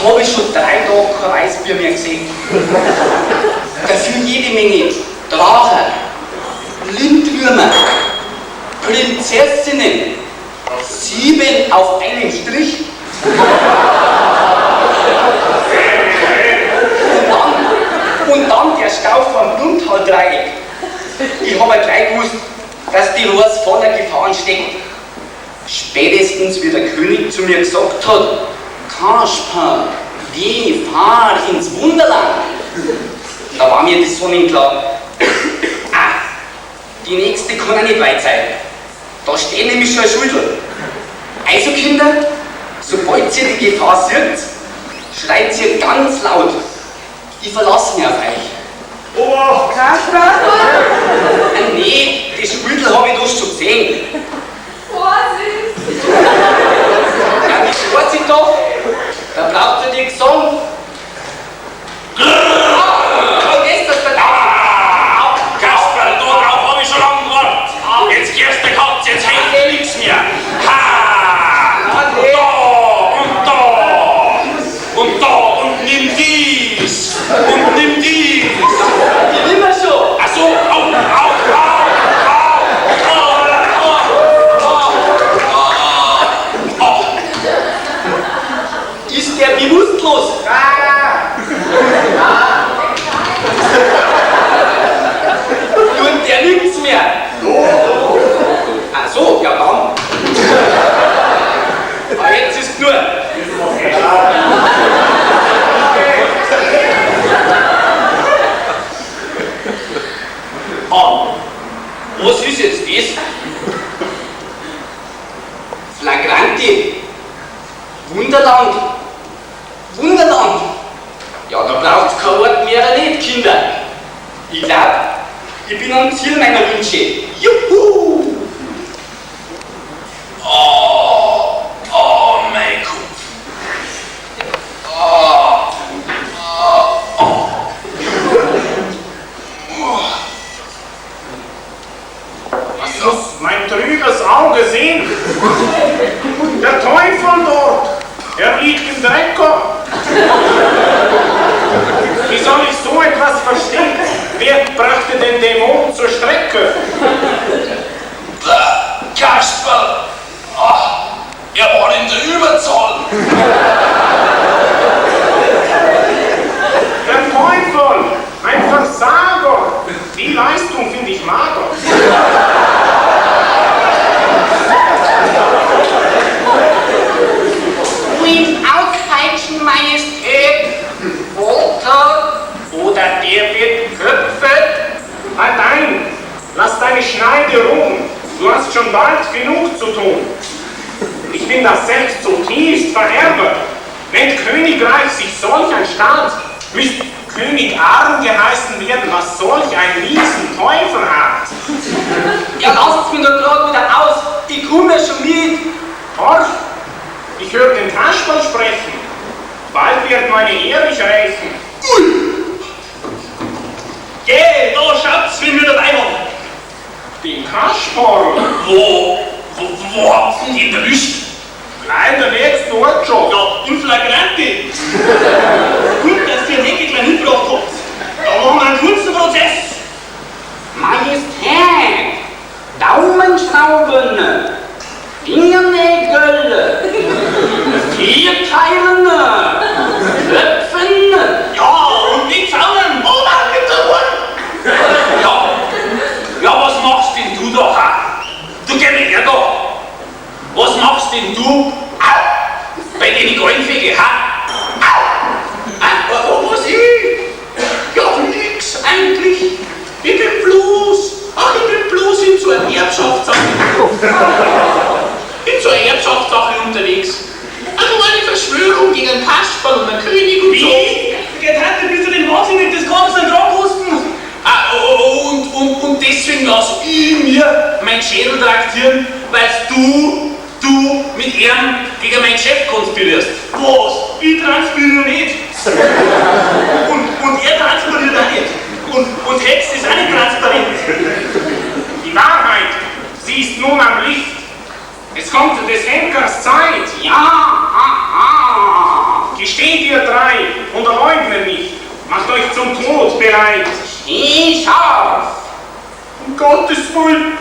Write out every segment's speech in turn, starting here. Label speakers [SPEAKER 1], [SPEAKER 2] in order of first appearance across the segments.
[SPEAKER 1] Habe ich schon 3 Tage kein Weißbier mehr gesehen. Dafür jede Menge Drachen, Lindwürmer, Prinzessinnen, sieben auf einen Strich. Und dann der Stau vom Brunntal-Dreieck. Ich habe ja gleich gewusst, dass die Rohrs voller Gefahren steckt. Spätestens wie der König zu mir gesagt hat: „Kasper, geh, fahr ins Wunderland." Da war mir das sonnenklar. Ah, die nächste kann auch nicht weit sein. Da steht nämlich schon ein Schuldl. Also Kinder, sobald ihr die Gefahr seht, schreit ihr ganz laut. Ich verlasse mich auf euch.
[SPEAKER 2] Obacht!
[SPEAKER 3] Kasper!
[SPEAKER 1] Ah, nee, das Schuldl habe ich doch schon gesehen.
[SPEAKER 3] Vorsicht!
[SPEAKER 1] Ja, das weiß ich doch. Da braucht ihr nichts sagen. Ah, und ist das der
[SPEAKER 2] Ah, Kasperl, darauf hab ich schon lange gewartet. Jetzt gehst du Katz, jetzt hängt dir nichts mehr. Ha! Da und da und da und nimm dies und nimm dies.
[SPEAKER 1] Die nimm wir schon.
[SPEAKER 2] Ach so, au, au, au, au, au, au, au, au.
[SPEAKER 1] Ist der bewusstlos?
[SPEAKER 3] Ah!
[SPEAKER 1] Tut der nichts mehr? Ach so, ja dann. Aber jetzt ist nur. Ah, was ist jetzt das? Flagranti. Wunderland. Wunderland. Ja, da braucht's kein Wort mehr nicht, Kinder. Ich glaub, ich bin am Ziel meiner Wünsche. Juhu!
[SPEAKER 2] Oh, oh, mein Kopf. Oh, oh, oh.
[SPEAKER 4] Was muss mein trübes Auge sehen? Der Teufel dort, er liegt im Dreck. Wie soll ich so etwas verstehen? Wer brachte den Dämon zur Strecke?
[SPEAKER 2] Der Kasperl, ah, er war in der Überzahl.
[SPEAKER 4] Der Teufel, ein Versager. Die Leistung finde ich mager.
[SPEAKER 1] Ruhig auspeitschen, Majestät. Walter, oder der wird köpfet.
[SPEAKER 4] Halt ein, lass deine Schneide ruhen. Du hast schon bald genug zu tun. Ich bin das selbst zutiefst verärgert. Nennt Königreich sich solch ein Staat, müsst König Arm geheißen werden, was solch ein miesen Teufel hat.
[SPEAKER 1] Ja, lasst mich doch grad wieder aus. Ich komme ja schon mit.
[SPEAKER 4] Horch, ich höre den Kasperl sprechen. Bald wird meine Ehre mich rächen.
[SPEAKER 2] Geh, da schaut's, wie wir dabei haben.
[SPEAKER 4] Den Kasperl?
[SPEAKER 2] Wo habt ihr den erwischt?
[SPEAKER 4] Gleich in der nächsten Ortschaft.
[SPEAKER 2] Ja, in Flagranti. Gut, dass ihr den Henker gleich mitgebracht habt. Da machen wir einen kurzen Prozess.
[SPEAKER 1] Majestät, Daumenschrauben, Fingernägel, Vierteilen, Köpfen.
[SPEAKER 2] Ja, und mit Zaunen. Oh Mann, mit der Ohren. Ja, ja, was machst denn du da, ha? Du geh mir her da. Was machst denn du? Au! Bei den Gallenfege, ha? Au! Ah, was ich? Ja, nix eigentlich. Ich bin bloß, ach, ich bin bloß in so einer Erbschaftssache. In so einer Erbschaftssache unterwegs. Also eine Verschwörung gegen Kasperl und den König und so.
[SPEAKER 5] Wie? Geht heute bist du den wahnsinnig, das kann uns einen Grab kosten.
[SPEAKER 2] Ah, oh, und deswegen lass ich mir mein Schädel traktieren, weil du mit ihm gegen meinen Chef konspirierst.
[SPEAKER 5] Was? Ich transpiriere nicht. Und er transpiriert auch nicht. Und Hex ist auch nicht transparent.
[SPEAKER 4] Die Wahrheit, sie ist nun am Licht. Es kommt des Henkers Zeit.
[SPEAKER 1] Ja, ha, ha.
[SPEAKER 4] Gesteh dir bereit.
[SPEAKER 1] Schön scharf.
[SPEAKER 4] Um Gottes Willen,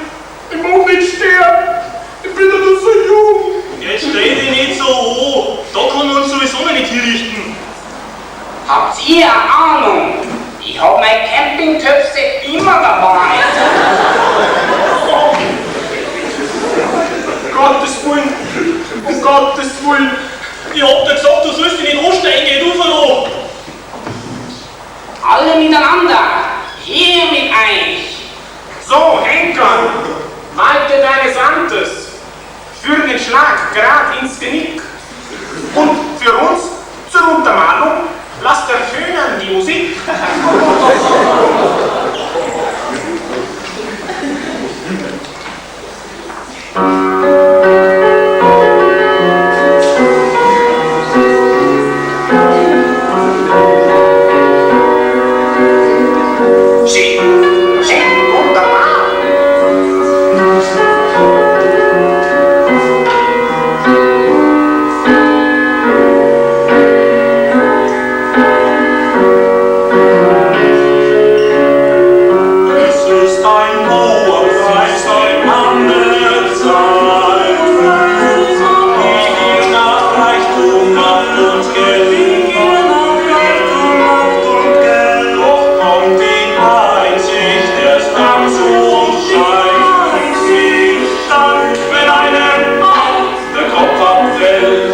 [SPEAKER 4] ich mag nicht sterben. Ich bin ja nur so jung.
[SPEAKER 5] Jetzt stell dich nicht so an. Da kann man uns sowieso noch nicht hinrichten.
[SPEAKER 1] Habt ihr eine Ahnung? Ich hab meine Campingtöpfe immer dabei.
[SPEAKER 4] Um Gottes Willen, um Gottes Willen.
[SPEAKER 5] Ich hab dir gesagt, du sollst dich nicht ansteigen, geh du da.
[SPEAKER 1] Alle miteinander, hier mit euch.
[SPEAKER 4] So, Henker, walte deines Amtes. Führ den Schlag grad ins Genick. Und für uns zur Untermalung lasst ertönen die Musik.
[SPEAKER 1] Schön, schön.
[SPEAKER 4] Wunderbar.
[SPEAKER 2] Es ist ein hoher Preis, ein Mann der Zeit. Die Gier nach Reichtum, Macht und Geld. Doch kommt die Einsicht erst dann so scheint sie, wenn einem der Kopf abfällt.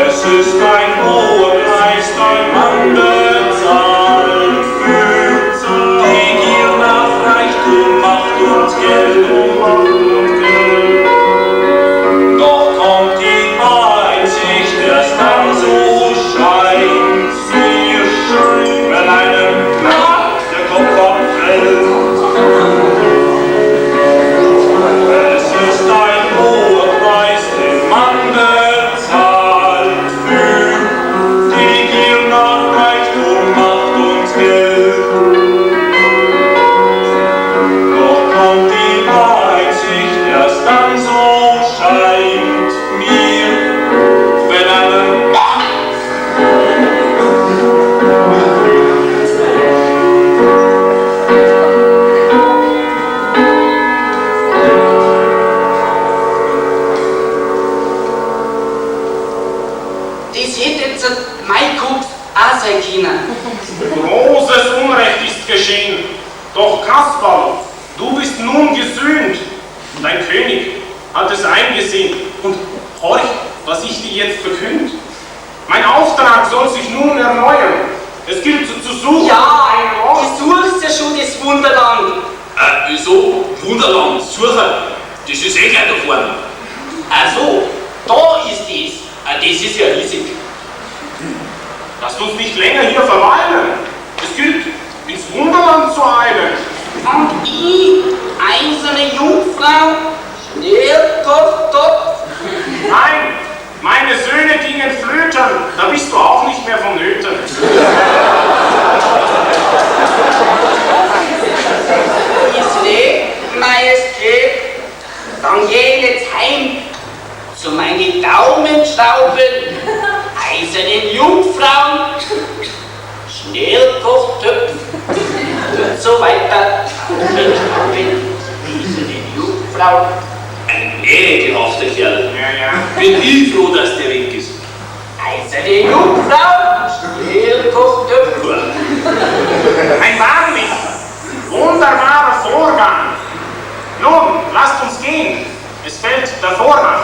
[SPEAKER 2] Es ist ein hoher Preis, den man bezahlt für die Gier nach Reichtum, Macht und Geld. Doch kommt die Einsicht erst dann, so scheint sie, wenn einem der Kopf abfällt. Es ist ein hoher Preis, den man bezahlt für die Gier nach Reichtum, Macht und Geld. Doch kommt die Einsicht erst dann, so scheint mir, wenn einem
[SPEAKER 1] Das hätte jetzt mein Kopf auch sein können.
[SPEAKER 4] Großes Unrecht ist geschehen. Doch Kasperl, du bist nun gesühnt. Dein König hat es eingesehen. Und horch, was ich dir jetzt verkünd. Mein Auftrag soll sich nun erneuern. Es gilt zu suchen.
[SPEAKER 1] Ja,
[SPEAKER 4] einen Ort.
[SPEAKER 1] du suchst ja schon das Wunderland.
[SPEAKER 2] Wieso? Wunderland, Sucher, das ist eh gleich da vorne.
[SPEAKER 1] Also, da ist es.
[SPEAKER 2] Das ist ja riesig.
[SPEAKER 4] Lasst uns nicht länger hier verweilen. Es gilt, ins Wunderland zu eilen.
[SPEAKER 1] Und ich, eiserne Jungfrau, Schnellkochtopf.
[SPEAKER 4] Nein, meine Söhne gingen flöten. Da bist du auch nicht mehr vonnöten.
[SPEAKER 1] Ist recht, Majestät. Dann geh ich jetzt heim zu meinen Daumenschrauben, eisernen Jungfrauen, Schnellkochtöpfen und so weiter. Daumenschrauben, eiserne Jungfrau.
[SPEAKER 2] Ein ekelhafter Kerl.
[SPEAKER 4] Ja, ja.
[SPEAKER 2] Bin ich froh, dass der weg ist.
[SPEAKER 1] Eiserne Jungfrau, Schnellkochtöpfe.
[SPEAKER 4] Ein wahrlich wunderbarer Vorgang. Nun, lasst uns gehen. Es fällt der Vorhang.